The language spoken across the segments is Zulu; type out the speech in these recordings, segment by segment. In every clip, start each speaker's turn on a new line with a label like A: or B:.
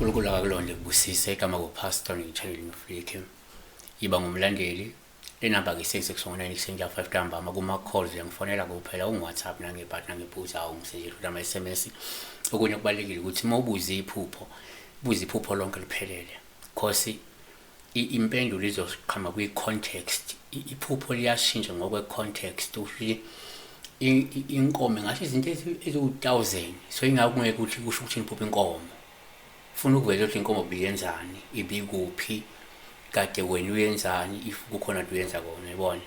A: uNkulunkulu akakulonde kubusise igama kuPastor ngitshayile ngifike yiba ngumlandeli. Le namba ke 6619 ekuseni 5 ntambama kuma-calls uyangifonela kuphela ungu-WhatsApp nangebhadi nangephutha awungisendele futhi ama-SMS. Okunye okubalulekile ukuthi uma ubuze iphupho, buza iphupho lonke liphelele cause impendulo izoqhama kwi-context. Iphupho liyashintsha ngokwe-context, usho ukuthi inkomo ingasho izinto eziwu-thousand, so ingakho kungeke ukuthi kusho ukuthi niphupha inkomo. Funa ukuveza ukuthi inkomo biyenzani, ibikuphi, kade wena uyenzani, if kukhona nto uyenza kona, yibona.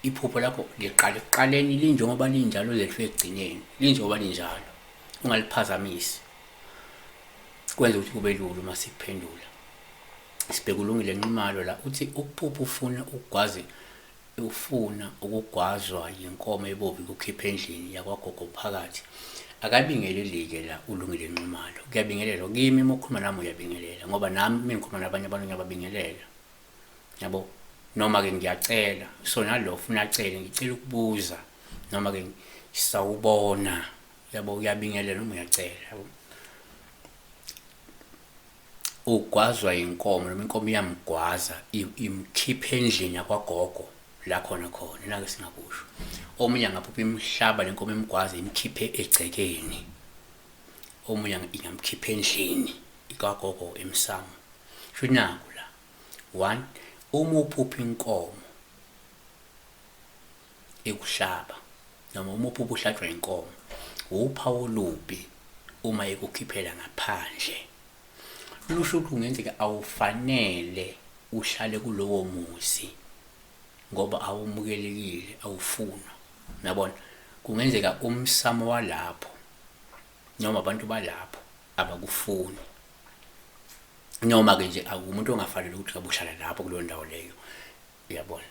A: Iphupho lakho liqala ekuqaleni linjengoba linjalo lize lifike ekugcineni, linjengoba linjalo, ungaliphazamisi. Kwenza ukuthi kube lula uma sikuphendula. Sibheka uLungile Nxumalo la, uthi ukuphupha ufuna ukugwazi ufuna ukugwazwa yinkomo ebovu ikukhipha endlini yakwagogo phakathi. Akabingeleli-ke la uLungile Nxumalo. Kuyabingelelwa kimi uma ukhuluma nami uyabingelela ngoba nami uma ngikhuluma nabanye abantu ngiyababingelela. Yabo? Noma-ke ngiyacela, so nalo ufuna acele, ngicela ukubuza noma-ke sawubona, yabo uyabingelela noma uyacela, yabo. Ugwazwa inkomo noma inkomo iyamgwaza imkhipha endlini yakwagogo la khona khona nake singakusho. Omunye angaphupha imhlaba lenkomo imgwaza imkhiphe egcekeni, omunye ingamkhipha endlini ikagogo emsamo. Sho naku la, one, uma uphupha inkomo ikuhlaba noma uma uphupha uhlatshwa inkomo, wuphawu olubi uma ikukhiphela ngaphandle. Lusho ukuthi kungenzeka awufanele uhlale kulowo muzi ngoba awumukelekile, awufunwa. Nabona, kungenzeka umsamo walapho noma abantu balapho abakufuni, noma-ke nje akumuntu ongafanele ukuthi ngabe uhlala lapho kuleyo ndawo leyo, uyabona.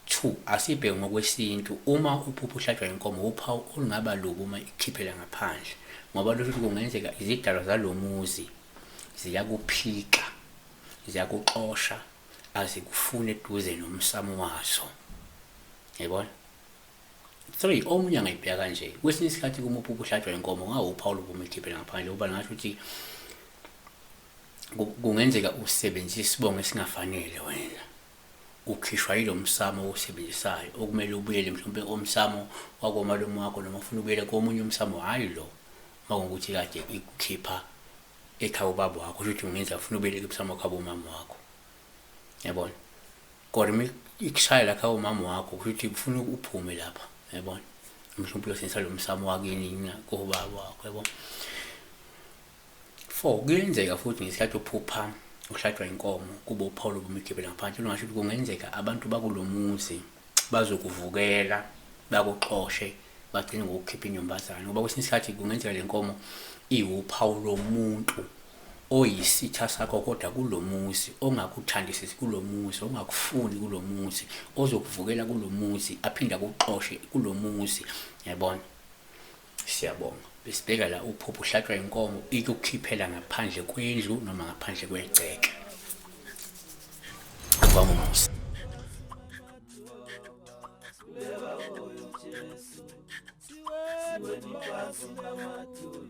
A: Two, asibheke ngokwesintu, uma uphupha uhlatshwa inkomo uphawu olungaba lubi uma ikukhiphela ngaphandle, ngoba lusho ukuthi kungenzeka izidalwa zalo muzi ziyakuphika, ziyakuxosha, azikufuni eduze nomsamo wazo, yayibona. Three, omunye angayibheka kanje, kwesinye isikhathi uma uphupha uhlatshwa inkomo kungawuphawu olubi uma ikukhiphela ngaphandle, ngoba ngingasho ukuthi kungenzeka usebenzise isibongo esingafanele wena, ukhishwa yilo msamo owusebenzisayo, okumele ubuyele mhlawumbe omsamo wakomalume wakho, noma ufuna ubuyele komunye umsamo, hhayi lo uma kungukuthi kade ikukhipha ekhaya ubaba wakho, kusho ukuthi kungenzeka ufuna ubuyele kumsamo wakhabo umama wakho, yabona. Kodwa uma ikushaya la khaya umama wakho, kusho ukuthi ufuna uphume lapha, yabona, mhlawumbe uyosebenzisa lo msamo wakini kobaba wakho, yabona. Four, kuyenzeka futhi ngesikhathi uphupha uhlatshwa inkomo kube uphawu lobumigibela ngaphandle, lungasho ukuthi kungenzeka abantu bakulo muzi bazokuvukela bakuxoshe bagcine ngokukhipha inyumbazane, ngoba kwesinye isikhathi kungenzeka le nkomo iwuphawu lomuntu oyisitha sakho kodwa kulo muzi, ongakuthandisisi kulo muzi, ongakufuni kulo muzi, ozokuvukela kulo muzi, aphinde akuxoshe kulo muzi, yabona. Siyabonga. Besibheka la uphupha uhlatshwa inkomo ikukhiphela ngaphandle kwendlu noma ngaphandle kwegceke. Akwamusa.
B: Siweni phansi namadolo.